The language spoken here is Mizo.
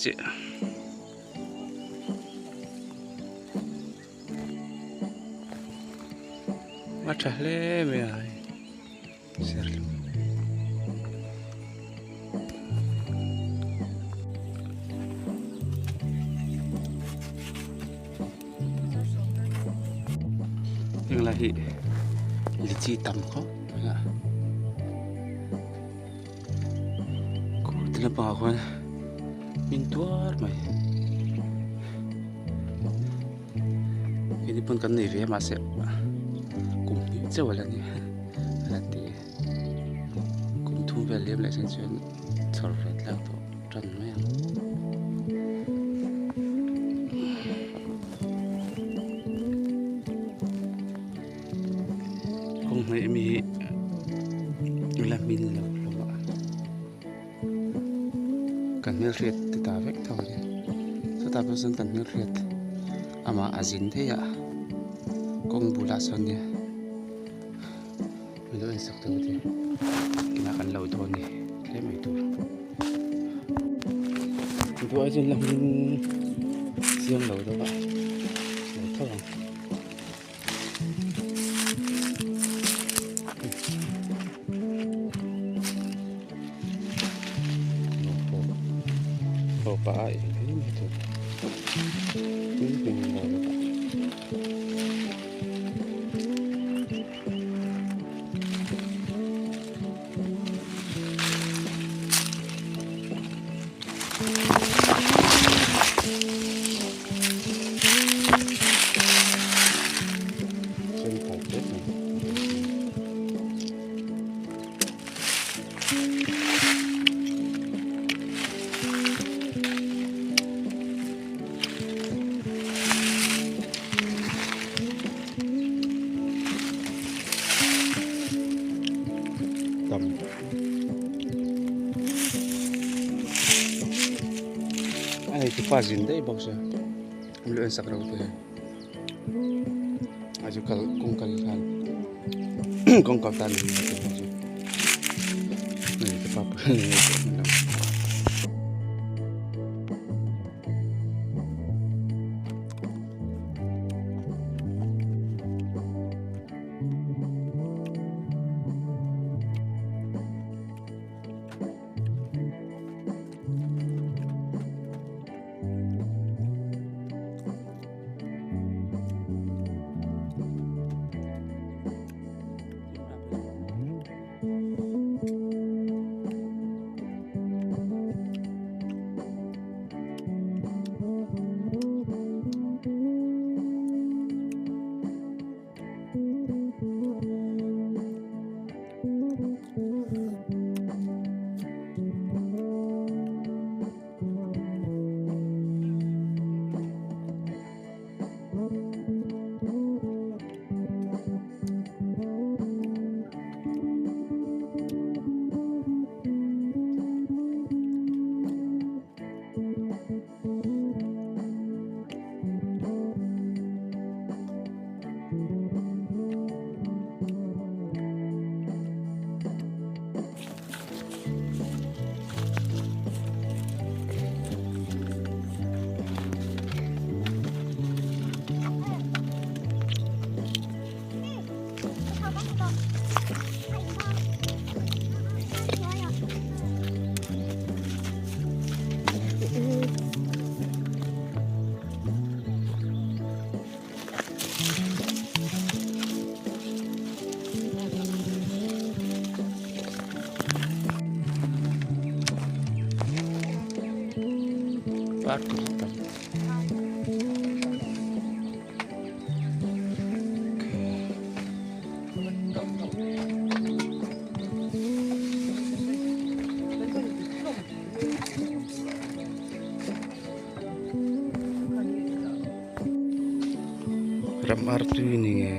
Chiah. A tha hle mai a hei serthlum heng lai hi lichi tam khawp mai a Kawr te lampangah khuan hmin tuar mai keini pawn kan nei ve a mahse kum hnih chauh a la ni a la ti kum thum vel liam leh chuan chuan chhawr ve tlak tawh tan mai ang. Kawng hnaih ami hi la hmin lo hlawm a kan hmelhriat te ta vek tho a ni chutah pawh chuan kan hmelhriat amah a zin daih a kawng bulah sawn nia min lo en sak tawh te inah kan lo dawn a ni tlem ei tur duh ai chuan la hmin chiang lo deuh a lo tho ang. A hei pa zin daih bawk sia an lo en sak reuh te a chu kal kawng kal khan kawng kal tan hei te pa pawh hi. Ram artui ni nge.